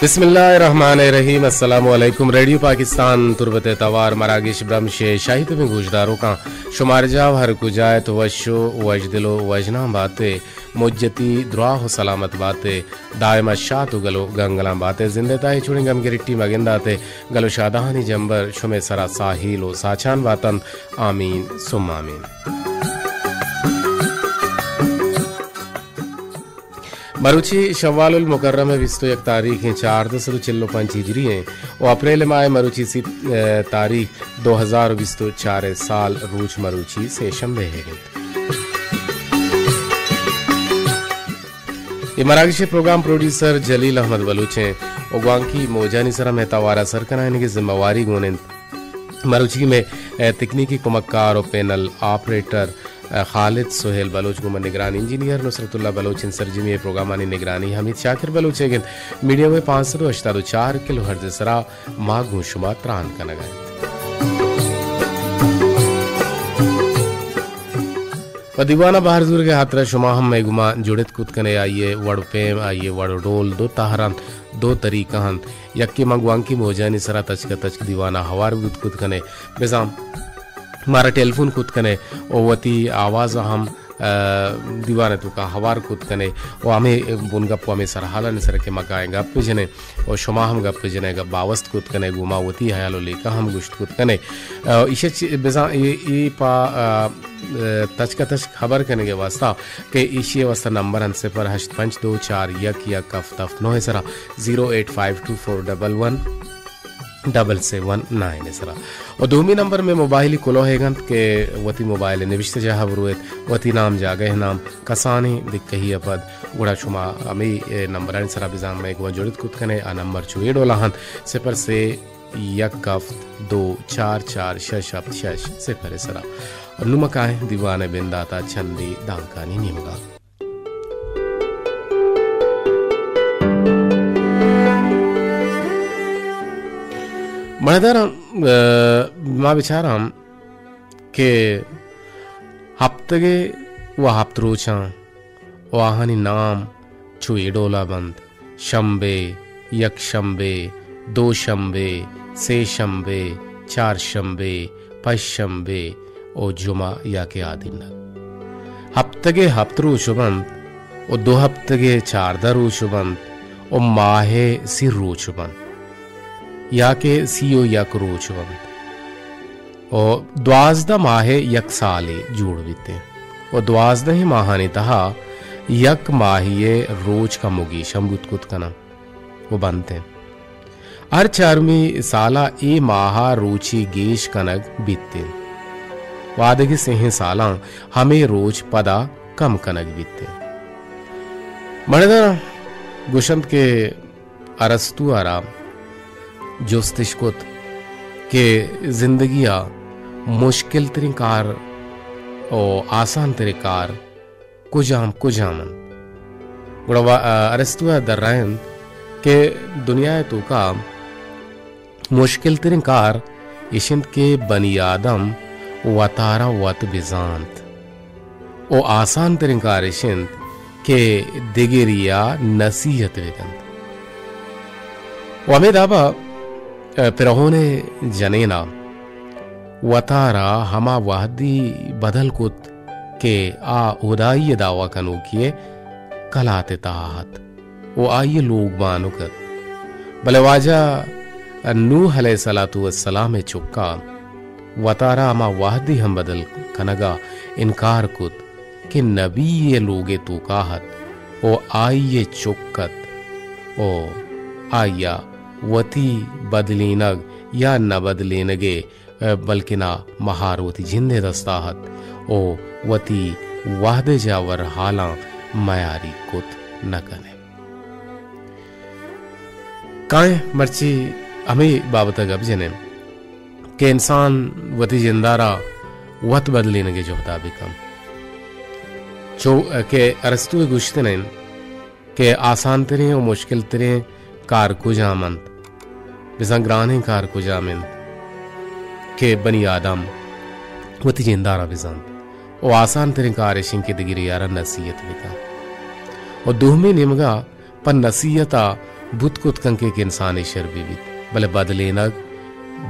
بسم اللہ الرحمن الرحیم۔ السلام علیکم۔ ریڈیو پاکستان تربت ءِ توار مراگش برمش ءِ شاہی تبیں گوشداروکاں، شمارجاہ ہر کجا ات، وش و وشدل و وژناں بات ءُ مجتی دراہ و سلامت بات ءُ دائم شات و گل و گنگلاں بات ءُ زند ءِ تہا چوڑیں گمگرٹی مگندات ءُ گل و شادہانی جمبر شمے سرا ساہیل و ساچان باتنت۔ آمین ثم آمین۔ مروچی شوال المکرم ءِ بیست و یک تاریخ ایں، چاردہ سد و چل و پنچ ہجری ایں، و اپریل ماہ ءِ مروچی سی، ءَ، تاریخ دو ہزار و بیست و چار ءِ سال، روچ مروچی سے شنبے ءِ انت۔ اے مراگش ءِ پروگرام پروڈیوسر جلیل احمد بلوچ ایں و گوانکی موجانی سرا مئے توارا سر کنائینگ ءِ ذمہ واری گون انت۔ مروچی مئے، ءَ، تکنیکی کمکار و پینل آپریٹر، ءَ، خالد سہیل بلوچ گوں من نگران انجینئر نصرت اللہ بلوچ انت۔ سرجمی ءِ پروگرامانی نگرانی حمید شاکر بلوچ ئیگ انت۔ میڈیم ویو پانچ سد و ہشتاد و چار کلو ہرٹز ءِ سرا ما گوں شما تران کنگ ءَ انت۔ پہ دیوان ءَ بہر زورگ ءِ ہاترا شما ہم مئے گوما جڑت کت کنے، آئی ءِ وڑ و پیم، آئی ءِ وڑ و ڈول دو تہر انت، دو طریقہ انت۔ یکے ما گوانکی موجانی سرا تچک ءَ تچک دیوان ءَ ہوار بوت کت کنے، بزاں مارا ٹیلیفون کت کنے و وتی آواز ءَ ہم، ءَ، دیوان ءِ توکا ہوار کت کنے و ہمے بنگپ و ہمے سرحالانی سرا کہ ما کائیں گپ جنیں و شما ہم گپ جنئے، گپ باوست کت کنے، گوں ما وتی ہیال و لیکہ ہم گوشت کت کنے۔ ءَ، ایشی چ-، بزاں اے، اے پہ، ءَ، ءَ، تچک ءَ تچک خبر کنگ ءِ واستہ کہ ایشی ءِ واستہ نمبر انت صفر ہشت پنچ دو چار یک یک ہفت ہفت نو ءِ سرا، zero eight five two four double one double seven nine ءِ سرا۔ و دومی نمبر مئے موبائلی کلوہ ئیگ انت کہ وتی موبائل ءِ نبشتہ جاہ ءَ برویت، وتی نام، جاگہ ءِ نام، کسانیں دکہی ءَ پد، گڑا شما ہمے، اے، نمبرانی سرا بزاں مئے گوں جڑت کت کنے۔ آ نمبر چو اے ڈولا انت، صفر سے یک ہفت دو چار چار شش ہفت شش صفر ءِ سرا۔ نوں ما کائیں دیوان ءِ بندات ءَ چندے دانکانی نیمگ ءَ۔ مڑداراں، ءَ، ما بچاراں کہ ہپتگے و ہپت روچاں و آہانی نام چو اے ڈولا بنت: شمبے، یک شمبے، دو شمبے، سے شمبے، چار شمبے، پنچ شمبے و جمعہ یا کہ آدینگ۔ ہپتگے ہپت روچ بنت و دو ہپتگے چاردہ روچ بنت و ماہے سی روچ بنت یا کہ سی و یک روچ بنت۔ و دوازدہ ماہ یک سالے جوڑ بیت انت و دوازدہیں ماہانی تہا یک ماہی ءِ روچ کم و گیش ہم بوت کت کناں و بنت انت۔ ہر چارمی سالا اے ماہا روچی گیش کنگ بیت انت و آدگہ سہیں سالاں ہمے روچ پدا کم کنگ بیت انت۔ مڑداراں گوشنت کہ ارسطو ءَ را جست اش کت کہ زندگی ءَ مشکل تریں کار و آسان تریں کار کجام کجام انت؟ گڑا وا-، ارسطو ءَ درائینت کہ دنیا ءِ توکا مشکل تریں کار اش انت کہ بنی آدم وتارا وت بزانت۔ و آسان تریں کار اش انت کہ دگریا نصیحت بکنت۔ و ہمے دابا، ءَ، پرہون ءِ جنینا وتارا ہما وہدی بدل کت کہ آ ہدائی ءِ دعوی کنوکی ءِ کلات ءِ تہا ات و آئی ءِ لوگ بانک ات۔ بلے واجہ نوح علیہ الصلوۃ والسلام ءِ چکا وتارا ہما وہدی ہم بدل کنگا انکار کت کہ نبی ءِ لوگ ءِ توکا ات و آئی ءِ چک ات و آئیا وتی بدلینگ یا نہ بدلینگ ءِ، بلکنا مہار وتی جند ءِ دستا ات و وتی وہد ءِ جاور حالاں میاری کت نہ کنے۔ کائیں مرچی ہمے بابت ءَ گپ جنیں کہ انسان وتی جندارا وت بدلینگ ءِ جہدا بکن۔ چو کہ ارسطو ءِ گوشتن انت کہ آسان تریں و مشکل تریں کار کجام انت، بزاں گرانیں کار کجام انت کہ بنی آدم وتی جندارا بزانت، و آسان تریں کار اش انت کہ دگرے آرا نصیحت بکن۔ و دومی نیمگا پہ نصیحت ءَ بوت کت کنت کہ یک انسانے شر بہ بیت، بلے بدلینگ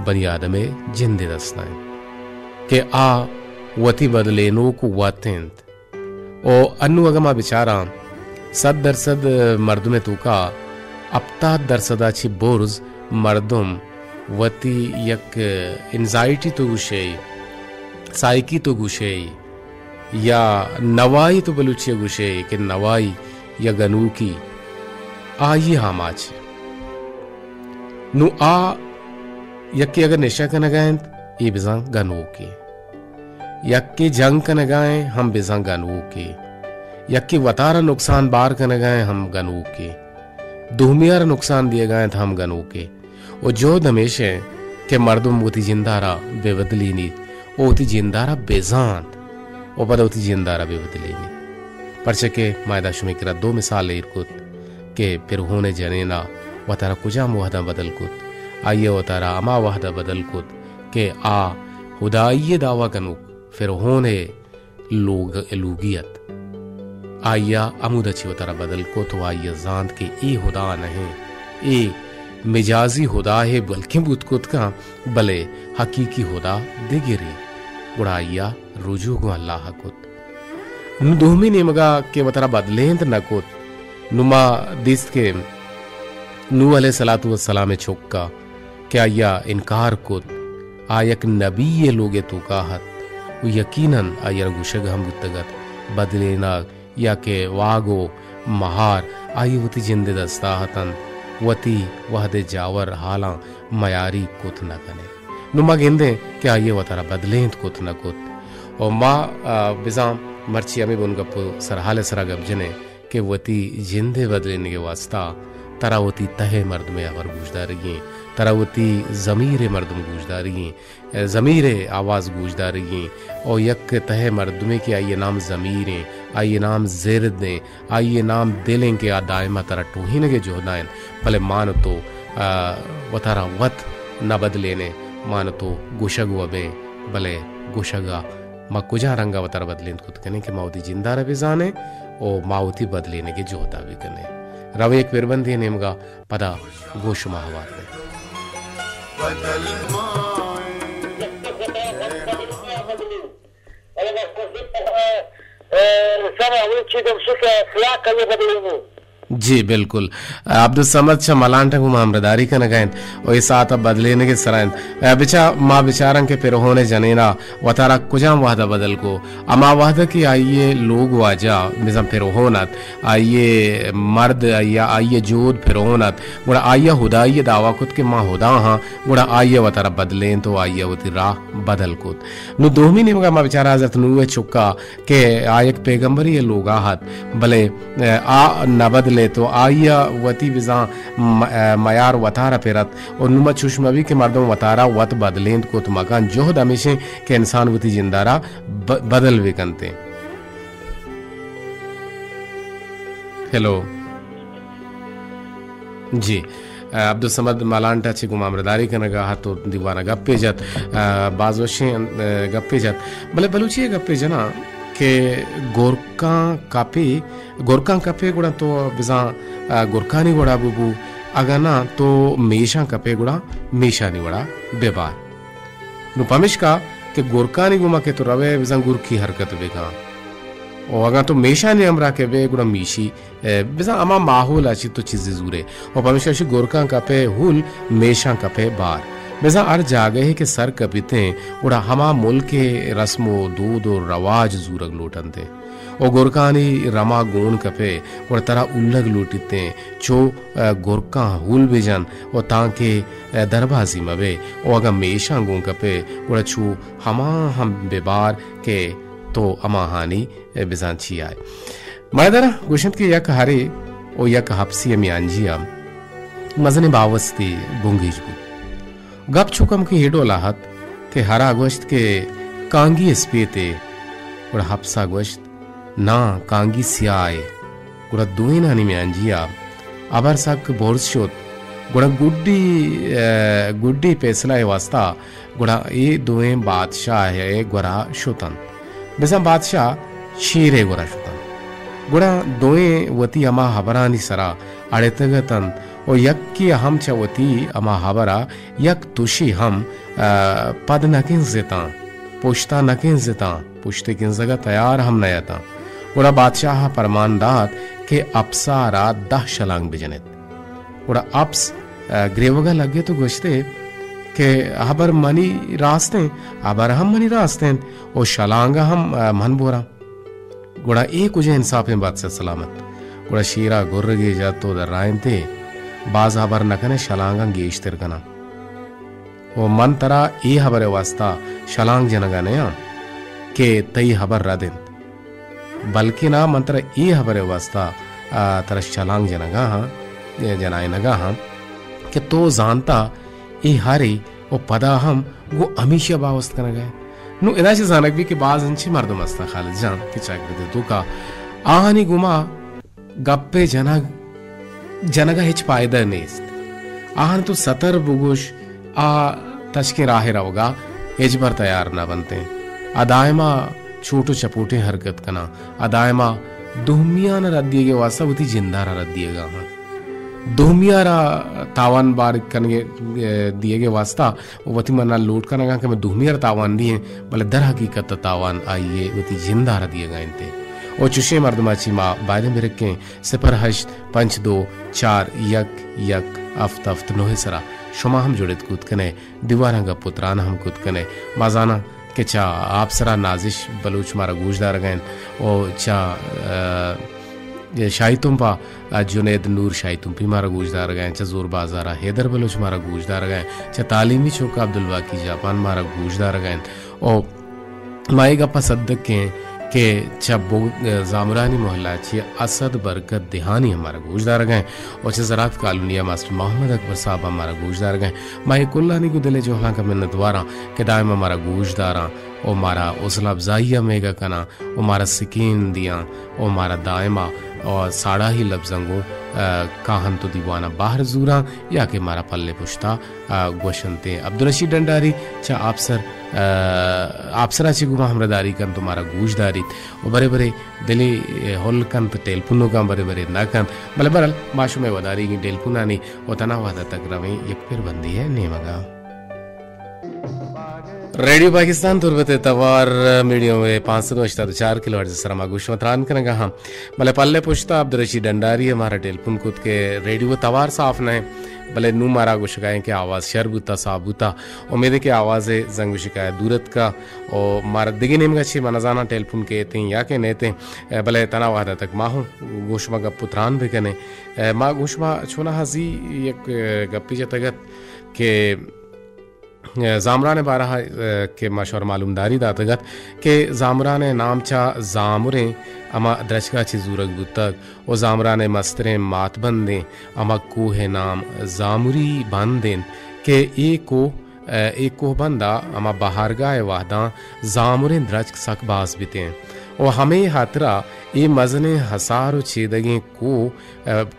بنی آدم ءِ جند ءِ دست ءَ انت کہ آ وتی بدلینوک وت انت۔ و انو اگاں ما بچاراں، صد درصد مردم ءِ توکا ہپتاد درصد ءَ چہ برز مردم وتی یک انزائٹی تو گوشے، سائیکی تو گوشے، یا نوائی تو بلوچی ءَ گوشے کہ نوائی یا گنوکی، آئی آماچ۔ نو آ یکے اگر نشہ کنگا انت، اے بزاں گنوکے۔ یکے جنگ کنگا انت، ہم بزاں گنوکے۔ یکے وتارا نقصان بار کنگا انت، ہم گنوکے۔ دومی ءَ را نقصان دیگا انت، ہم گنوکے۔ و جہد ہمیش انت کہ مردم وتی جندا را بہ بدلینیت و وتی جندا را بزانت و پدا وتی جندا را بہ بدلینیت۔ پرچا کہ ما ادا شمے کرا دو مثال ایر کت کہ پرہون ءِ جنینا وتارا کجام وہداں بدل کت، آئی ءَ وتارا ہما وہدا بدل کت کہ آ ہدائی ءِ دعوی کنوک فرعون ءِ لوگ، لوگی ات۔ آئی ءَ ہمودا چہ وتارا بدل کت و آئی ءَ زانت کہ اے ہدا نہ انت، اے مجازی ہدائے بلکیں بوت کت کن، بلے حقیقی ہدا دگرے۔ گڑا آئی ءَ رجوع گوں اللہ ءَ کت۔ نوں دومی نیمگا کہ وتارا بدلینت نہ کت، نوں ما دیست کہ نوح علیہ الصلوۃ والسلام ءِ چکا کہ آئی ءَ انکار کت، آ یک نبی ءِ لوگ ءِ توکا ات و یقیناً آئی ءَ را گوشگ ہم بوتگ ات، بدلینگ یا کہ واگ و مہار آئی وتی جند ءِ دستا اتنت، وتی وہد ءِ جاور حالاں میاری کت نہ کن انت۔ نوں ما گندیں کہ آئی ءَ وتارا بدلینت کت نہ کت۔ و ما، آ، بزاں مرچی ہمے بنگپ و سرحال ءِ سرا گپ جنیں کہ وتی جند ءِ بدلینگ ءِ واستا ترا وتی تہ ءِ مردم ءِ ہبر گوشدارگی انت، ترا وتی ضمیر ءِ مردم گوشدارگی انت، ضمیر ءِ آواز گوشدارگی انت۔ او یک تہ ءِ مردمے کہ آئی ءِ نام ضمیر انت، آئی ءِ نام زرد انت، آئی ءِ نام دل انت کہ آ دائما ترا ٹوہینگ ءِ جہدا انت، بلے مان تو، آ، وتارا وت نہ بدلینیں، مان تو گوشگ و بیں، بلے گوشگ ءَ ما کجا رنگا وتارا بدلینت کت کنیں کہ ما وتی جندا را بزانیں و ما وتی بدلینگ ءِ جہدا بکنیں۔ رویں یک پربندے نیمگا، پدا گوں شما ہوار بیں۔ جی بالکل۔ عبدالصمد چہ ملانٹ ءَ گوں ما ہمراہداری کنگا انت و اے ساعت ءَ بدلینگ ءِ سرا انت۔ بچا ما بچاراں کہ فرعون ءِ جنینا وتارا کجام وہدا بدل کو؟ ہما وہدا کہ آئی ءِ لوگ واجہ بزاں فرعون ات، آئی ءِ مرد یا آئی ءِ جہد فرعون ات، گڑا آئی ءَ ہدائی ءِ دعوی کت کہ ما ہدا ہاں، گڑا آئی ءَ وتارا بدلینت و آئی ءَ وتی راہ بدل کت۔ نوں دومی نیمگا ما بچاراں حضرت نوح ءِ چکا کہ آ یک پیغمبرے ءِ لوگا ات، بلے آ نہ بدلیت و آئی ءَ وتی بزاں م-، میار وتارا پر ات و نوں ما چوش مہ بی کہ مردم وتارا وت بدلینت کت مکن۔ جہد ہمیش انت کہ انسان وتی جندا را ب-، بدل بکنت۔ ہیلو۔ جی۔ عبدالصمد ملانٹ ءَ چہ گوں ما ہمراہداری کنگا ات و دیوان ءَ گپے جت، باز وشیں گپے جت، بلے بلوچی ءَ گپے جناں کہ گرکاں کپے، گرکاں کپے گڑا تو بزاں گرکانی وڑا ببو، اگاں ناں تو میشاں کپے گڑا میشانی وڑا ببار۔ نوں پمیشکا کہ گرکانی گوما کہ تو روئے بزاں گرکی حرکت بکاں، و اگاں تو میشانی ہمراہ کہ بئے گڑا میشی، بزاں ہما ماحول ءَ چہ تو چیزے زورے۔ و پمیشکا اشی گرکاں کپئے ہول، میشاں کپئے بار۔ بزاں ہر جاگہے کہ سر کپیتیں گڑا ہما ملک ءِ رسم و دود و رواج زورگ لوٹنتیں۔ و گرکانی رما گون کپئے گڑا ترا ہولگ لوٹیتیں۔ چو گرکاں ہول بجن و تانکہ دربازی مبئے، و اگاں میشاں گون کپئے گڑا چو ہما ہم ببار کہ تو ہماہانی بزاں چی آئے۔ مئے درا گوشنت کہ یک ہرے و یک ہپسی ءِ میانجی ءَ مزنیں باوستے بنگیج بوت۔ گپ چو کمکے اے ڈولا ات کہ ہرا گوشت کہ کانگی اسپیتے، گڑا ہپسا گوشت، ناں، کانگی سیاہے۔ گڑا دوئینانی میانجی ءَ ہبر سک برز شت۔ گڑا گڈی، گڈی پیسلہ ءِ واستا گڑا اے دوئیں بادشاہ ءِ گورا شتنت۔ بزاں بادشاہ شیر ءِ گورا شتنت۔ گڑا دوئیں وتی ہما ہبرانی سرا اڑتگ اتنت و یکے ہم چہ وتی ہما ہبرا یک تشے ہم، آ، پد نہ کنزتاں، پشتا نہ کنزتاں، پشت کنزگا تیار ہم نہ اتاں۔ گڑا بادشاہا پرمان دات کہ اپسارا دہ شلانگ بجنیت۔ گڑا اپس، آ، گریوگا لگت و گوشتے کہ ہبر منی راست انت، ہبر ہم منی راست انت و شلانگا ہم، آ، من بوراں۔ گڑا اے کجا انصاف انت بادشاہ سلامت؟ گڑا شیرا گرگے جت و درائینتے، باز ہبر نہ کنے، شلانگاں گیشتر کناں۔ و من ترا اے ہبرے واسطہ شلانگ جنگا نیاں کہ تئی ہبر رد انت، بلکنا من ترا اے ہبرے واسطہ، آ، ترا شلانگ جنگا ہاں، جنائینگا ہاں کہ تو زانتا اے ہرے و پدا ہم گوں ہمیشی ء باوست کنگ ء۔ نوں ادا چہ زانگ بیت کہ باز انچیں مردم ہستاں خالد جان کہ چاگرد ء توکا آہانی گوما گپے جنگ، جنگ ء ہچ پائدہ نیست۔ آہان تو ستر بگوش، آ تچکیں راہ ء روگ ء ہچبر تیار نہ بنت انت۔ آ دائما چوٹ و چپوٹیں حرکت کناں۔ آ دائما دومیان ء رد دیگ ء واسطہ وتی جند ء را رد دیگ ء آں۔ دومی ء را تاوان بار کنگ ء، دیگ ء واسطہ وتی من ء لوٹ کنگ ء کہ من دومی ء را تاوان دییں، بلے در حقیقت ء تاوان آئی ء وتی جند ء را دیگ ء انت۔ و چشیں مردم ء چی ما بائدیں برکیں، صفر ہشت پنچ دو چار یک یک ہفت ہفت نو ء سرا شما ہم جڑت کت کنے، دیواراں گپ و تران ہم کت کنے۔ ما زاناں کہ چہ آپسرا نازش بلوچ مارا گوش دارگ ء انت و چہ، آ، شاہی تمپ ء جنید نور شاہی تمپی مارا گوش دارگ ء انت، چہ زور بازار ء حیدر بلوچ مارا گوش دارگ ء انت، چہ تعلیمی چوک ء عبدالباقی جاپان مارا گوش دارگ ء انت۔ و ما اے گپ ء صدق ایں کہ چہ بگ-، زامرانی محلہ چہ اسد برکت دہانی ہم مارا گوش دارگ ء انت و چہ زراعت کالونی ء ماسٹر محمد اکبر صاحب ہم مارا گوش دارگ ء انت۔ ما اے کلانی گوں دل ء جہلانک ء منت واراں کہ دائم مارا گوش داراں و مارا حوصلہ افزائی ء میگا کناں و مارا سکین دیاں و مارا دائما و ساڑاہی لبزاں گوں، آ، کاہنت و دیوان ء بہر زوراں یا کہ مارا پلے پشتا، آ، گوشنت۔ عبدالرشید ڈنڈاری چہ آپسر، آ، آپسرا چہ گوما ہمراہداری کنت و مارا گوش داریت و برے برے دلے ہل کنت، ٹیلپونوکاں برے برے نہ کنت، بلے برحال ما شمئے وداریگیں ٹیلپونانی و تنا وہدہ تک رویں یک پھر بندی ء نیمگا۔ ریڈیو پاکستان تربت ء توار میڈیم ویو پانچ سد و ہشتاد و چار کلو ہرٹز ء سرا ما گوش و تران کنگا ہاں۔ بلے پلے پشتا عبدالرشید ڈنڈاری ء مارا ٹیلپون کت کہ ریڈیو ء توار صاف نہ انت، بلے نوں مارا گوشگا انت کہ آواز شر بوتا، صاف بوتا۔ امید انت کہ آواز ء زنگ و شکایت دور اتکا و مارا دگہ نیمگا چہ من نزاناں ٹیلپون کیت انت یا کہ نیت انت، بلے تنا وہدا تک ما ہوں گوں شما گپ و تران بکنیں۔ ما گوں شما چوناہا زی یک گپے جتگ ات کہ زامران ء بارہ ء کہ ما شور معلومداری داتگ ات کہ زامران ء نام چہ زامریں ہما درچکا چہ زورگ بوتگ و زامران ء مستریں ماتبندیں ہما کوہ ء نام زامری بند انت کہ اے کوہ، اے کوہ بند ء ہما بہارگاہ ء وہداں زامریں درچک سک باز بیتیں و ہمے ہاترا اے مزنیں ہسار و چیدگیں کوہ،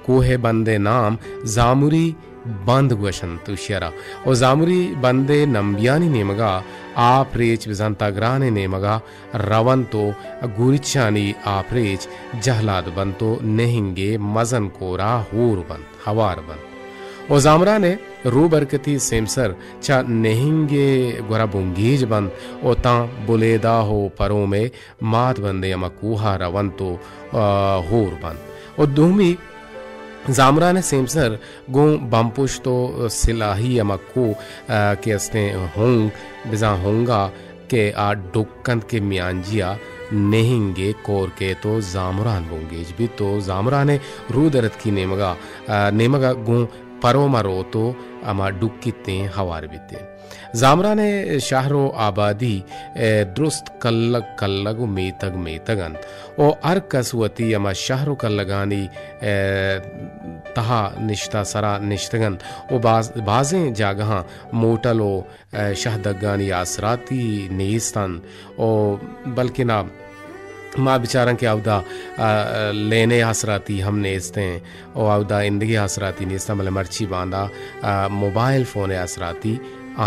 کوہ ء بند ء نام زامری بند گوشنت ایشی ء را۔ و زامری بند ء نمبیانی نیمگا آپ ریچ بزاں تگران ء نیمگا رونت و گورچانی آپ ریچ جہلاد بنت و نہنگ ء مزن کورا ہور بنت، ہوار بنت۔ و زامران ء روبرکتی سیمسر چہ نہنگ ء گورا بنگیج بنت و تاں بلیدہ و پروم ء مات بندیں ہما کوہ ء رونت و، آ، ہور بنت۔ و دومی زامران ء سیمسر گوں بمپشت و سلاہی ہما کوہ، آ، کہ استیں ہونگ، بزاں ہونگا کہ آ ڈک انت کہ میانجیا نہنگے کور کیت و زامران بنگیج بیت و زامران ء رودرتکی نیمگا، آ، نیمگا گوں پروما روت و ہما ڈکیتیں ہوار بیتیں۔ زامران ء شہر و آبادی، ء، درست کلگ کلگ و میتگ میتگ انت و ہر کس وتی ہما شہر و کلگانی، ء، تہا نشتہ سرا نشتگ انت و باز، بازیں جاگہاں موٹل و، ء، شہدگانی آسراتی نیست انت و بلکنا ما بچاراں کہ اودا، ء، لین ء آسراتی ہم نیست انت۔ و اودا ایندگہ آسراتی نیستاں، بلے مرچی باندا، آ، موبائل فون ء آسراتی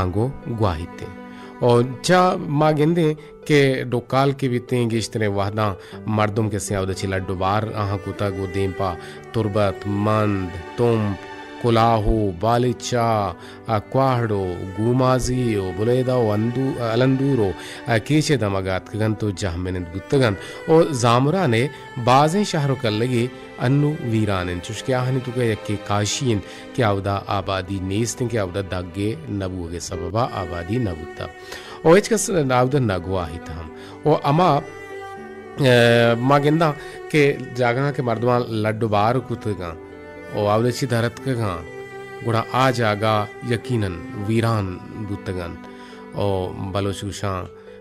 آنگو گواہیت انت۔ و چا ما گندیں کہ ڈکال کہ بیتیں گیشتریں وہداں مردم کسیں اودا چہ لڈ و بار آہاں کتگ و دیم پہ تربت، مند، تمپ، کلاہ و بالیچہ، آ، کواہڑ و گومازی و بلیدہ و اندو-، الندور و، آ، کیچ ءِ دمگ ءَ اتکگ انت و جہمنند بوتگ انت و زامران ءِ بازیں شہر و کلگے انوں ویران انت، چوشکہ آہانی توکا یکے کاشی انت کہ اودا آبادی نیست انت، کہ اودا دگے نہ بوگ ءِ سبب ءَ آبادی نہ بوتہ و ہچ کس اودا نہ گواہیت ہم۔ و ہما، اے، ما گنداں کہ جاگہاں کہ مردماں لڈ و بار کتگاں و اودا چی در اتکگاں، گڑا آ جاگہ یقیناً ویران بوتگ انت و بلوچ گوشاں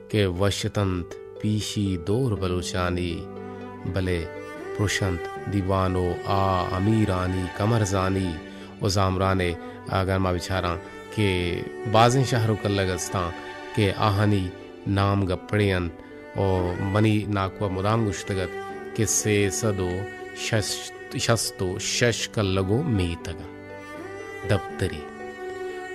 کہ وش اتنت پیشی دور بلوچانی، بلے پرشنت دیوان و آ امیرانی کمرزانی و زامران ءَ اگر ما بچاراں کہ بازیں شہر و کلگ استاں کہ آہانی نام گپڑے انت و منی ناکو ءَ مدام گوشتگ ات کہ سئے سد و شست، شست و شش کلگ و میتگ انت۔ دپتری۔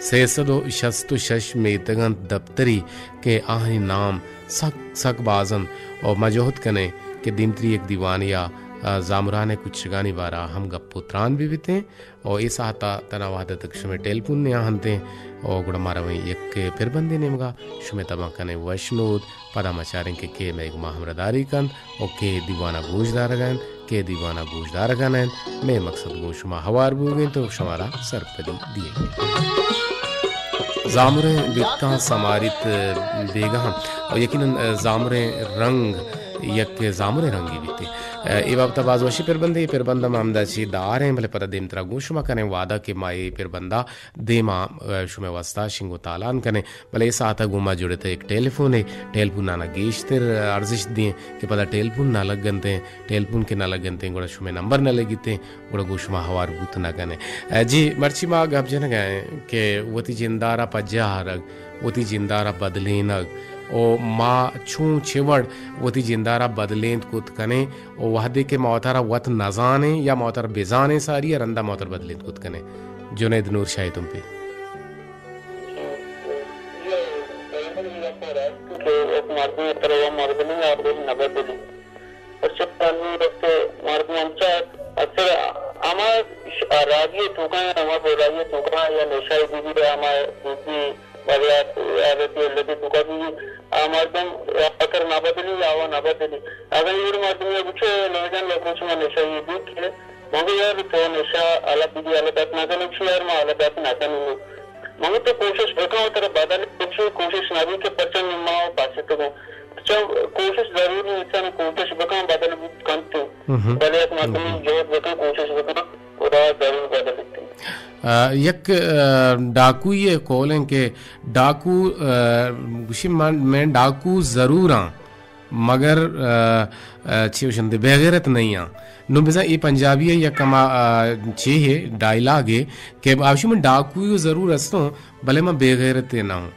سئے سد و شست و شش میتگ انت دپتری کہ آہانی نام سک، سک باز انت و ما جہد کنیں کہ دیمتری یک دیوانے ءَ، آ، زامران ءِ کچگانی بارہ ءَ ہم گپ و تران بہ بیتیں و اے ساعت ءَ تنا وہد ءَ تک شمئے ٹیلیفون نیاہنتیں و گڑا ما رویں یک پربندے نیمگا، شمئے تباں کنیں وشنود۔ پدا ما چاریں کہ کے مئے گوما ہمراہداری کنت و کے دیوان ءَ گوش دارگ ءَ انت، کے دیوان ءَ گوش دارگ ءَ نہ انت۔ مئے مقصد گوں شما ہوار بوگ انت و شمارا سرپدی دیگ انت۔ زامریں بیتاں سماریت بیگاہ و یقیناً زامریں رنگ یک زامریں رنگے بیت۔ اے بابت ءَ باز وشی پربندے، اے پربند ءَ ما ہمدا چہ داریں، بلے پدا دیمترا گوں شما کنیں وعدہ کہ ما اے پربند ءَ دیما، اے، شمئے واسطہ شنگ و تالان کنیں، بلے اے ساعت ءَ گوں ما جڑتہ یک ٹیلیفونے، ٹیلیفون ءَ گیشتر ارزشت دیں کہ پدا ٹیلیفون نہ لگنتیں، ٹیلیفون کہ نہ لگنتیں گڑا شمئے نمبر نہ لگیتیں، گڑا گوں شما ہوار بوت نہ کنیں۔ اے، جی، مرچی ما گپ جنگ ءَ ایں کہ وتی جندارا پجاہ آرگ، وتی جندارا بدلینگ، و ما چون چہ وڑ وتی جندارا بدلینت کت کنیں و وہدے کہ ما وتارا وت نزانیں یا ما وتارا بزانیں ساری ءَ رندا ما وتارا بدلینت کت کنیں۔ جنید نور شاہی تمپی۔ کہ یک مردمے ترا و مردمے آ روچ نہ بدلی۔ پرچہ پرانی وقت مردم ہمچا اکثر ہما ش-، راجی توکا یا ہما برائی توکا یا نشہ ءِ بگیر ہما دیگی بغیر عادتی علتی توکا بھی آ مردم یا پتر نہ بدلی یا وہ نہ بدلی۔ اگر یہ مردم یا بچے لوگان یا کچھ ما نشہ یہ بھی کہ مگو یار تو نشہ الگ بھی الگ نہ کرنے، یار ما الگ نہ کرنے۔ مگو تو کوشش بکن، ترا بدل کچھ کوشش نہ بھی کہ پرچہ ما پاسے تو چہ کوشش ضروری، انسان کوشش بکن بدل بوت کنت۔ ہم۔ بلے یک مردمے جہد بکن، کوشش بکن، خدا ضرور بدل بیت۔ آ، یک، آ، ڈاکوئی ءِ قول ایں کہ ڈاکو، آ، گوشی من، من ڈاکو ضرور آں، مگر، آ، آ، چی گوشنت، بے غیرت نہیں آں۔ نوں بزاں اے پنجابی ءِ یک ہما، آ، چی ہے، ڈائیلاگ ہے کہ آ گوشی من ڈاکوئی ضرور ہستوں، بلے من بے غیرت نہ ہوں۔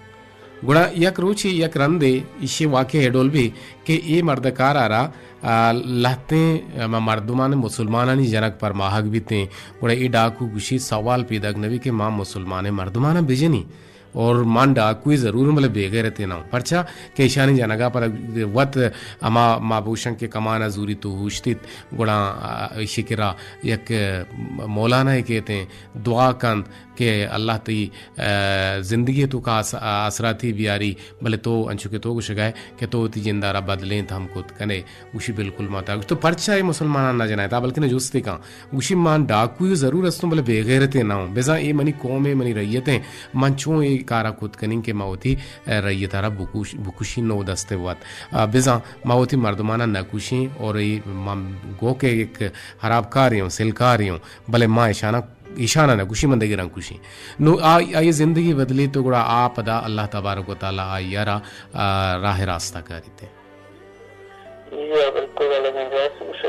گڑا یک روچے یک رندے ایشی واقعہ اے ڈول بی کہ اے مردکار ءَ را، آ، لہتیں، آ، مردمان مسلمانانی جنگ پرماہگ بیتیں۔ گڑا اے ڈاکو گوشی سوال پیداک نبی کہ ما مسلمانیں مردماناں بجنی اور من ڈاکوی ضرور اوں بلے بے غیرتے نہ اوں۔ پرچا کہ ایشانی جنگا پر وت ہما ما بوشن کہ کمانا زوری تو ہوشتیت، گڑا، آ، ایشی کرا یک مولانا کہتیں دعا کنت کہ اللہ تئی، آ، زندگی توکا آس-، آسراتی بیاری، بلے تو انچو کہ تو گوشگائے کہ تو وتی جندارا بدلینت ہم کت کنے۔ گوشی بالکل ما تا۔ گوشت تو پرچا اے مسلمانان نہ جنائے؟ تا بلکن جستے کن۔ گوشی من ڈاکوی ضرور ہستوں بلے بے غیرتے نہ اوں۔ بزاں اے منی قوم ایں، منی رعیت ایں، من چون اے کارا کت کنیں کہ ما وتی، آ، رعیتارا بکوش-، بکشیں نو دست وت۔ آ، بزاں ما وتی مردمانا نہ کشیں اور اے ما گو کہ یک خرابکارے اوں، سلکارے اوں، بلے ما اشانا ایشانا نہ گوشی من دگراں گوشی۔ نو آ، آئی زندگی بدلی تو گڑا آ پدا اللہ تبارک و تعالی آئی را، آ، راہ راستہ کاریتے۔ جی ہاں، بالکل الگ انداز سے۔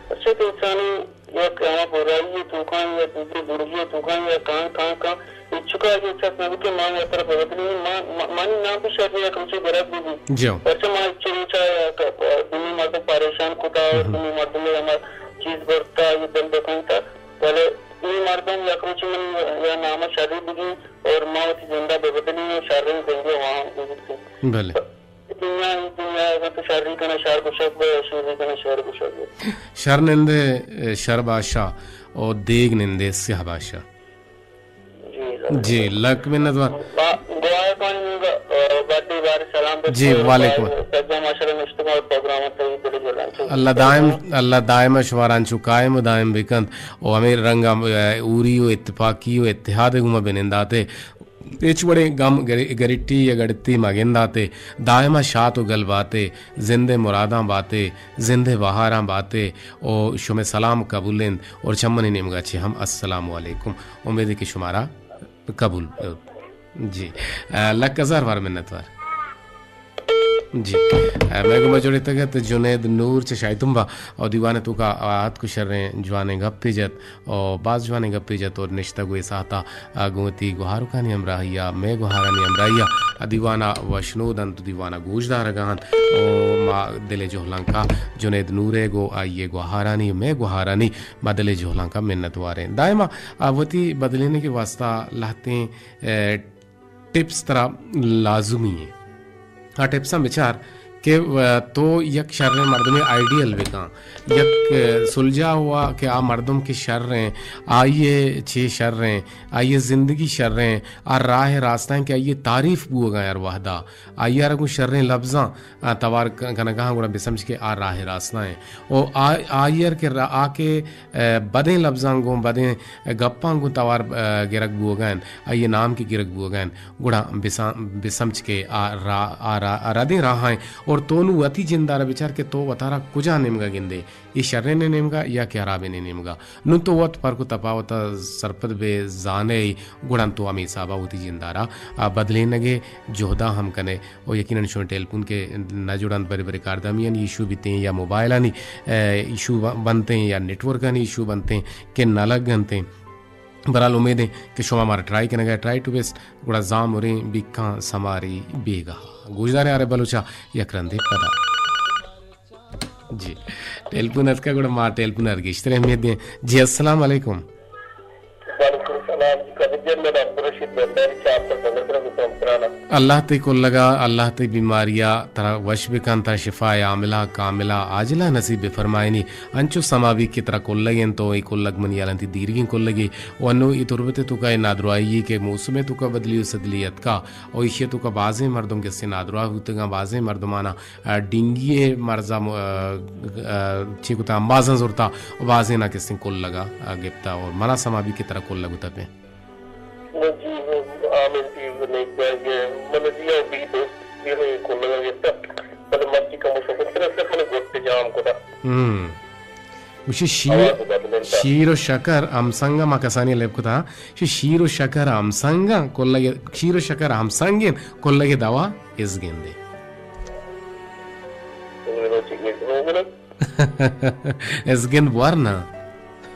اچھا تو انسانی یک ہما برائی توکان یا دوسری برگی توکان یا کان، کان، کان، اچکا یہ چک نہ کہ ما وتر بدلی، ما، ما، مانی نام بھی شاید یک روچے گرد بھی۔ جی ہاں۔ پرچہ ما اچ روچا یا ک-، دنی مردم پریشان کتا اور دنی مردم ہما چیز برتا، یہ دل دکھنتا۔ بلے اے مردم یک روچے من یا نام شری بگی اور ما وتی زندہ بہ بدلی و شریں زندگی واہم بگیتیں۔ بلے۔ دنیا، اے دنیا اگر تو شری کنے شر گشگ بے، شری کنے شر گشگ بے۔ شر نندے شر باشا اور دیگ نندے سیاہ باشا۔ جی، لک منت وار۔ با-، گواہ کن، آ، بڈی بار سلام بس جی، وعلیکم۔ سجا ماشاءاللہ نشتگاں پروگرام تو دل جوڑان چو۔ اللہ دائم، اللہ دائم شماران چو قائم و دائم بکنت و ہمیں رنگا، آ، اوری و اتفاقی و اتحاد گوما بننداتے۔ ہچ وڑیں گم گر-، گرٹی یا گڑتی مہ گنداتے، دائما شات و گل باتے، زند ء مراداں باتے، زند ء بہاراں باتے، او شمے سلام قبول انت اور چمنی نیمگا چہ ہم السلام علیکم۔ امید کہ شمارا قبول۔ جی، آ، لک ہزار وار منت وار۔ جی۔ آ، مئے گوما جوڑ اتگ ات جنید نور چہ شاہی تمبا او دیوان ء توکا آ اتک و شریں جوانیں گپے جت او باز جوانیں گپے جت اور نشتگ و اے ساعتا، آ، گوں وتی گوہارکانی ہمراہی ء مئے گوہارانی ہمراہی ء آ دیوان ء وشنود انت و دیوان ء گوشدارگ ء انت او ما دل ء جہلانکا جنید نور ء گوں آئی ء گوہارانی مئے گوہارانی ما دل ء جہلانکا منت واریں۔ دائما آ وتی بدلینگ ء واسطہ لہتیں، آ، ٹپس ترا لازمی ایں۔ آ ٹپساں بچار کہ، آ، تو یک شریں مردمے آئیڈیل بکن، یک، آ، سلجاہ ہوا کہ آ مردم کہ شر ایں، آئی ء چے شر ایں، آئی ء زندگی شر ایں، آ راہ راستہ ایں کہ آئی ء تعریف بوگا ہر وہدا، آئی ء را گوں شریں لبزاں، آ، توار ک-، کنگا ہاں گڑا بسمجھ کہ آ راہ راستہ ایں۔ او آ-، آئی ء کہ را-، آ کہ آ، بدیں لبزاں گوں، بدیں گپاں گوں توار، آ، گرگ بوگا انت، آئی ء نام کہ گرگ بوگا انت، گڑا بسا-، بسمجھ کہ آ را-، آ را-، آ ردیں راہ ایں اور تو نوں وتی جندارا بچار کہ تو وتارا کجا نیمگا گندے، اے شریں نیمگا یا کہ ہرابیں نیمگا۔ نوں تو وت پرک و تپاوتا سرپد بے زانے، گڑا تو ہمے حسابا وتی جندارا، آ، بدلینگے جہدا ہم کنے۔ و یقیناً شما ٹیلیفون کہ نہ جڑنت، برے برے کاردامیانی ایشو بیتیں یا موبائلانی، آ، ایشو ب-، بنتیں یا نیٹ ورکانی ایشو بنتیں کہ نہ لگنتیں۔ بہرحال امید ایں کہ شما مارا ٹرائی کنگا، ٹرائی ٹو بیسٹ، گڑا زامریں بیکاں سماری بیگاہ۔ گوشداریں آر ایف بلوچا یک رندے پدا۔ جی، ٹیلیفون اتکا گڑا ما ٹیلیفون ار گیشتر اہمیت دیں۔ جی، السلام علیکم۔ وعلیکم السلام۔ جی، قادر جان، من عبدالرشید بنداری چار سال بندر کرا گوتم پرانا۔ اللہ تئی کلگا، اللہ تئی بیماریا ترا وش بکن، ترا شفاء عاملہ، کاملہ، عاجلہ نصیب بفرمائنی۔ انچو سما بی کہ ترا کلگ انت، تو اے کلگ منی حالانتی دیرگیں کلگے۔ و انو اے تربت توکا اے نادراہی کہ موسم توکا بدلی و سدلی اتکا، و ایشی توکا بازیں مردم کسے نادراہ بوتگاں، بازیں مردمانا آ، ڈینگی ء مرض ء م-، آ، آ، چی کتا، امبازاں زرتا و بازینا کسیں کلگا، آ، گپتا اور منا سما بی کہ ترا کلگ اتپیں۔ نہ جی، آمن تی نہیں کہ من جی او بی دوست یہ کلگا گپتا، پر مرچی کم شکر ترا سے من گوشت جام کتا۔ ہم۔ گوشی شیر، آواز بدل انت۔ شیر و شکر ہمسنگ ما کسانی لیب کتا۔ شی شیر و شکر ہمسنگ کلگ، شیر و شکر ہمسنگ کلگ دوا ازگندے۔ ازگند بور نا۔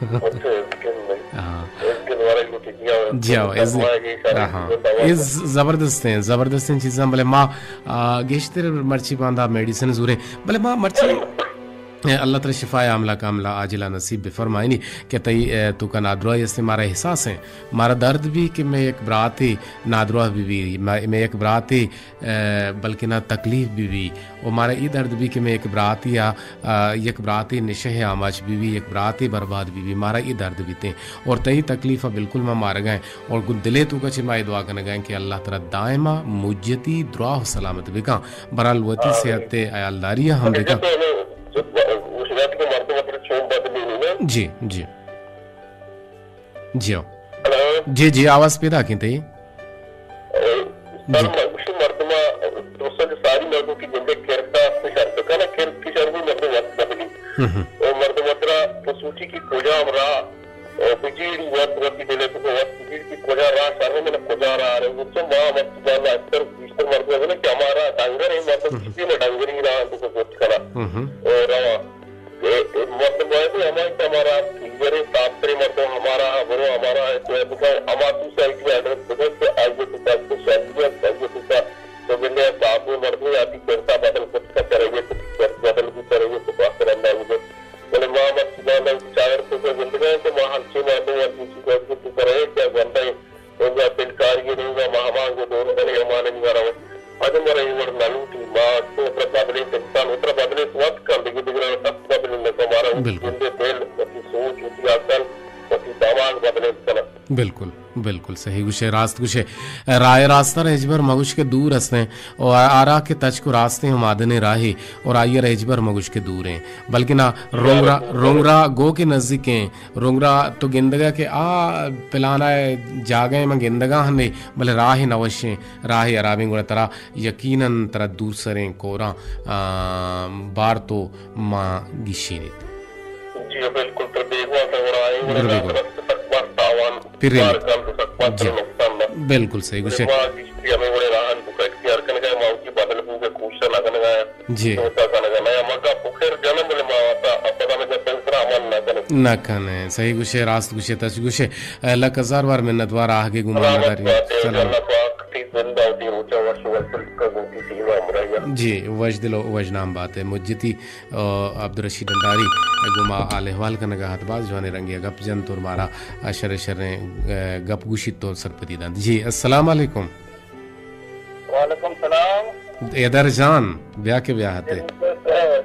اچھا، ازگند۔ ہاں۔ ازگند وارا لوٹی جی ہاں۔ جی ہاں، ازگند۔ ہاں۔ اے ز-، زبردستیں، زبردستیں چیزاں، بلے ما، آ، گیشتر مرچی باندا میڈیسن زوریں، بلے ما مرچی اے اللہ ترا شفاء عاملہ کاملہ عاجلہ نصیب بفرمائنی کہ تئی، اے، توکا نادراہی ہستیں، مارا احساس ہیں، مارا درد بھی کہ میں یک براتے نادراہ بھی بھی، میں، میں یک براتے، اے، بلکنا تکلیف بھی بھی، و مارا ای درد بھی کہ میں یک براتے یا، آ، یک براتے نشہ آماچ بھی بھی، یک براتے برباد بھی بھی، مارا ای درد بھی تیں۔ اور تئی تکلیف بالکل ما مارگا ہیں۔ اور گوں دلے توکا چہ ما اے دعا کنگا ہیں کہ اللہ ترا دائما مجتی دراہ و سلامت بکن۔ برحال وتی صحت ء حیالداری ء ہم بکن۔ جی، جی۔ جی ہو۔ ہلو۔ جی، جی، آواز پیدا کن تئی۔ اے، جی۔ سر، مردم، مردم، دوستاں جو ساری مردم کی جندے کرتا خوش ہر تو کنا کرت کی شر بھی مردم وقت بدلی۔ ہم ہم۔ او مردم اترا تو سوچی کی کجام راہ او بجیڑی وت وتی دل ء تو وت بجیڑ کہ کجا راہ شر من کجا راہ رہے، گڑا ما وت جان اکثر بیشتر مردم ء کہ ہمارا ڈنگر ہیں، مطلب ہم۔ کسی میں ڈنگری راہ تو گوشت کنا۔ ہم۔ او رواں۔ اے، اے مردم باید ہے ہمارا کہ ہمارا فیور ہے، صاف ترین مردم ہمارا برو، ہمارا ہے تو ہے تو ہما سوسائٹی ایڈریس بکن کہ آئیے تو کا تو شادی ہے، آئیے تو کا تو بندے صاف مردم آتی کرتا بدل کرتا کرے، تو بدل بھی کرے، تو بہتر انداز میں بلے ما مرچی باندا چاگرد ء زندگاں کہ ما ہنچیں مردم ء دوشی گوشت کہ تو برئے کہ گونڈیں روگا پلکاری ء روگا ما ہمانگو دور بلے ہماننی مارا وت اگہ مارا اے وڑ نہ لوٹی، ما تو ترا بدلیں انسان و ترا بدلیں وت کن دگہ دگراں سخت بدلیں نہ کن، مارا وتی بالکل۔ جند ء دل، وتی سوچ، وتی عقل، وتی دماغ بدلیں کناں۔ بالکل، بالکل صحیح گوشے، راست گوشے۔ راہ راستہ را ہچبر مگوش کہ دور ہستیں، اور آرا کہ تچک و راستیں و مادنیں راہے، اور آئی را ہچبر مگوش کہ دوریں، بلکہ نا، رنگ را، رنگ را گو کہ نزدیکیں، رنگ را تو گندگا کہ آ پلانا جاگہ من گندگا ہنے، بلے راہ نوشیں، راہ حرابیں، گڑا ترا یقیناً ترا دور سریں کوراں، آ، بار تو ما گشینیت۔ جی بالکل، ترا بیگواہ ترا گڑا آئیں، گڑا گڑا بیگواہ۔ ترا سک باز تاوان، پرین۔ بار کن تو سک باز جی۔ ترا نقصان دا۔ بالکل صحیح گوشے۔ ما گشتی ہمیں وڑے راہن بکا اختیار کنگا، ما وتی بدل بوگے کوشش نہ کنگا۔ جی۔ تو تا کنگا نہ، ما کا پکر جنم بلے ما تا اپدا میں جب تک عمل نہ کنگا۔ نہ کنے، صحیح گوشے، راست گوشے، تچ گوشے۔ لک ہزار وار منت وار آہگے گمان سلامت نداری۔ بات ہے، سلام۔ اللہ پاک تی زندہ و تی روچا وش وش کا گوتی سیما امریا۔ جی، وش دل و وش نام بات ہے۔ مجتی، آ، عبدالرشید ڈنڈاری گوما حال احوال کنگا ہت، باز جوانیں رنگے گپ جنت اور مارا، آ، شر شریں، آ، گپ گوشیت تو سرپدی دنت۔ جی، السلام علیکم۔ وعلیکم السلام۔ حیدر جان، بیا کہ بیا ہتے۔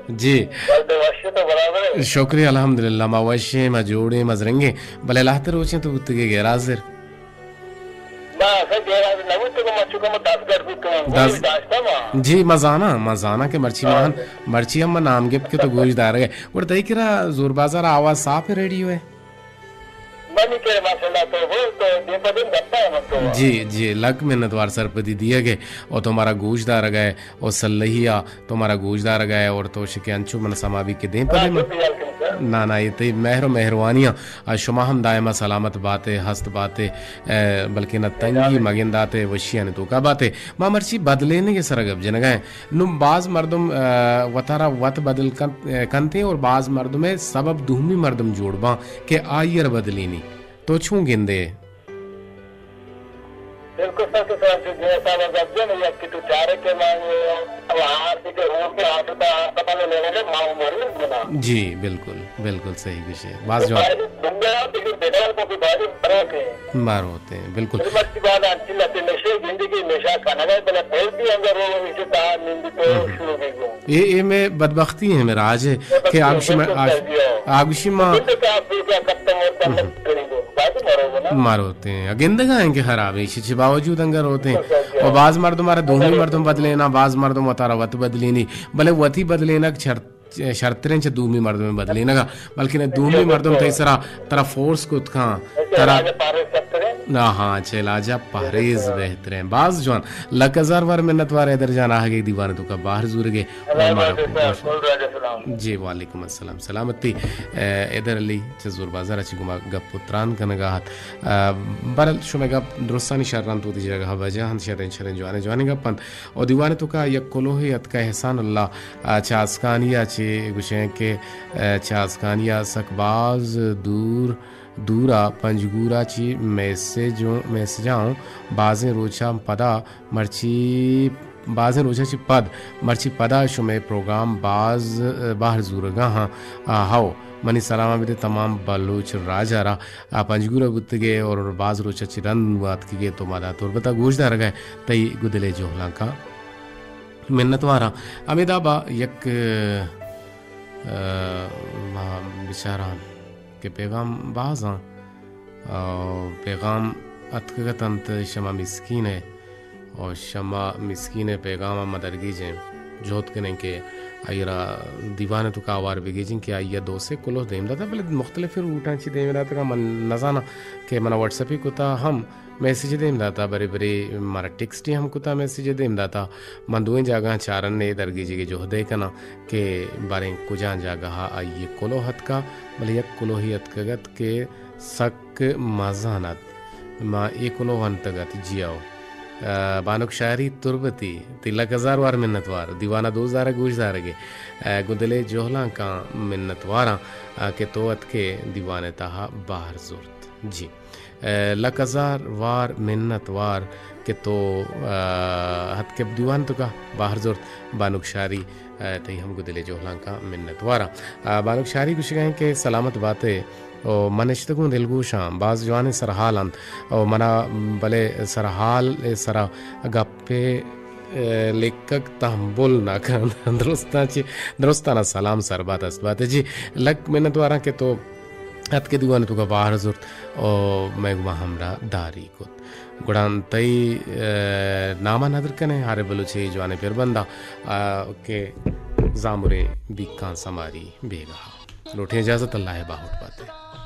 جی۔ بلدے وش تو برابر ہے۔ شکریہ، الحمدللہ، ما وشیں، ما جوڑیں، ما زرنگیں۔ بلے لہتے روچیں تو بوتگے غیر حاضر۔ ما اصلاً غیر حاضر نہ بوتگوں، ما چونکہ ما دزگٹ بوتگوں، دز-، گوش داشتہ ما۔ جی، ما زاناں، ما زاناں کہ مرچی ما ہن، ہاں۔ مرچی ہم ما نام گپت کہ تو گوش دارگ ئے۔ گڑا تئی کرا زور بازار آواز صاف ہے ریڈیو ہے؟ منی کرا ماشاءاللہ تو بول تو دیم پہ دیم گپا ہے من تو۔ جی، جی، لک منت وار سرپدی دیگ ئے اور تو مارا گوش دارگ ئے اور سلہی آ تو مارا گوش دارگ ئے اور تو شکے انچو من سما بی کہ دیم پہ دیم۔ نا، نا، یہ تئی مہر و مہروانیاں۔ آ، شما ہم دائما سلامت باتے، ہست باتے، اے، بلکہ نہ تنگی مگنداتے، وشیانی توکا باتے۔ ما مرچی بدلینگے سرا گپ جنگا ہیں۔ نوں باز مردم، اے، وتارا وت بدل کن-، اے، کنتے اور باز مردم ہے سبب دومی مردم جوڑ باں کہ آئیر بدلینی۔ تو چون گندے؟ بالکل سر، تو سر، جو جیسا گپ جن، یک کہ تو چارے کہ من، آرتی کہ روڈ کے آستا، آستا نے لینے ما مریض بنا۔ جی، بالکل۔ بالکل صحیح گوشے۔ باز جوان۔ بنگا تو کہ بدل کو بھی بازی مروتے ہیں۔ مروتے ہیں، بالکل۔ خدمت کی بات انچی لتے نشے زندگی نشہ کھانا گئے، بلے پھر بھی اندر وہ اسے تاہر نندی تو ہم۔ شروع بھی گو۔ اے، اے میں بدبختی ہے، میں راج ہے کہ بدبختی آگوشی میں بالکل آگ-، صحیح ہے۔ آگوشی ما بالکل کہ آپ بھی کیا کپتن اور ہم۔ کپتن کریں گے۔ بازی مروگو نا۔ مروتے ہیں۔ گندگا ہیں کہ خراب ہے، اسی چی باوجود انگر ہوتے ہیں۔ بالکل صحیح ہے۔ اور باز مردم ہمارا دومی بالکل۔ مردم بدلے نا، باز مردم وتارا وت بدلینی، بلے وتی بدلینک چھڑ شرتریں چہ دومی مردم بدلینگا، بلکہ نہ دومی مردم تئی سرا ترا فورس کت کھاں، ترا، نہ، ہاں، چہ علاجہ پہریز بہتریں۔ باز جوان، لک ہزار وار منت وار حیدر جان آہگے دیوان توکا باہر زورگے۔ جی، وعلیکم السلام، سلامتی۔ اے، حیدر علی چہ زور بازار چی گما گپ و تران کنگا ہت۔ اے، برل شمے گپ درستانی شران تو دی جگہ وجہ ہن شریں شریں جوانیں جوانیں گپ ہن۔ و دیوان توکا یک کلوہے اتکا احسان اللہ، آ، چہ آسکانی ءَ چہ گوشیں کہ، آ، چہ آسکانی ءَ سک باز دور، دور ءَ پنجگور ءَ چہ میسج، میسجاں بازیں روچاں پدا مرچی، بازیں روچاں چہ پد مرچی پدا شمئے پروگرام باز، آ، بہر زورگا ہاں۔ آ، ہو، منی سلام بدے تمام بلوچ راج ءَ را۔ آ پنجگور ءَ بوتگے اور باز روچ ءَ چہ رند نوں آتکگے تو ما داں تربت ءَ گوش دارگ ءَ تئی گدلے جہلانکاں منتواراں۔ ہمے داب ءَ یک، آ، ما بچاراں کہ پیغام باز آں، آ، پیغام اتکگ ات انت شما مسکین ءَ۔ و شما مسکین ءِ پیغام ءَ ما درگیجیں، جہد کنیں کہ آئی را دیوان ءِ توکا آوار بگیجیں کہ آئی ءَ دو سے کلوہ دیم داتا، بلے مختلفیں روٹاں چی دیم داتگاں، من نزاناں کہ منا واٹس ایپی کتا ہم میسج دیم داتا، برے برے مارا ٹیکسٹی ہم کتا میسج دیم داتا۔ من دوئیں جاگہاں چارنے درگیجگ ءِ جہدے کناں کہ باریں کجام جاگہ ءَ آئی ءِ کلوہ اتکا، بلے یک کلوہے اتکگ ات کہ سک مزن ات۔ ما اے کلوہ ونتگ ات، جی او۔ آ، بانک شاری تربتی، تئی لک ہزار وار منتوار، دیوان ءَ دوست دارگ گوش دارگ ءَ۔ آ، گوں دل ءِ جہلانکاں منتواراں، آ، کہ تو اتکے دیوان ءِ تہا بہر زرت۔ جی۔ آ، لک ہزار وار منتوار کہ تو، آ، اتکے دیوان ءِ توکا بہر زرت، بانک شاری۔ آ، تئی ہم گوں دل ءِ جہلانکاں منتواراں۔ آ، بانک شاری گوشگ ءَ ایں کہ سلامت بات ئے۔ او من نشتگوں دلگوشاں، باز جوانیں سرحال انت۔ او منا بلے سرحال ءِ سرا گپے، اے، لیکگ تحمل نہ کنت۔ درستاں چہ، درستانا سلام سر بات است بات۔ جی، لک منتواراں کہ تو اتک ءُ دیوان ءِ توکا بہر زرت ءُ مئے گوما ہمراہ داری کت۔ گڑا تئی، ءَ، نام ءَ ندر کنیں، ہر بلوچے جوانیں پربندا، ءَ، کہ زامریں بیکاں سماری بیگاہ۔ لوٹیں اجازت، اللہ ءِ باہوٹ بات ئے۔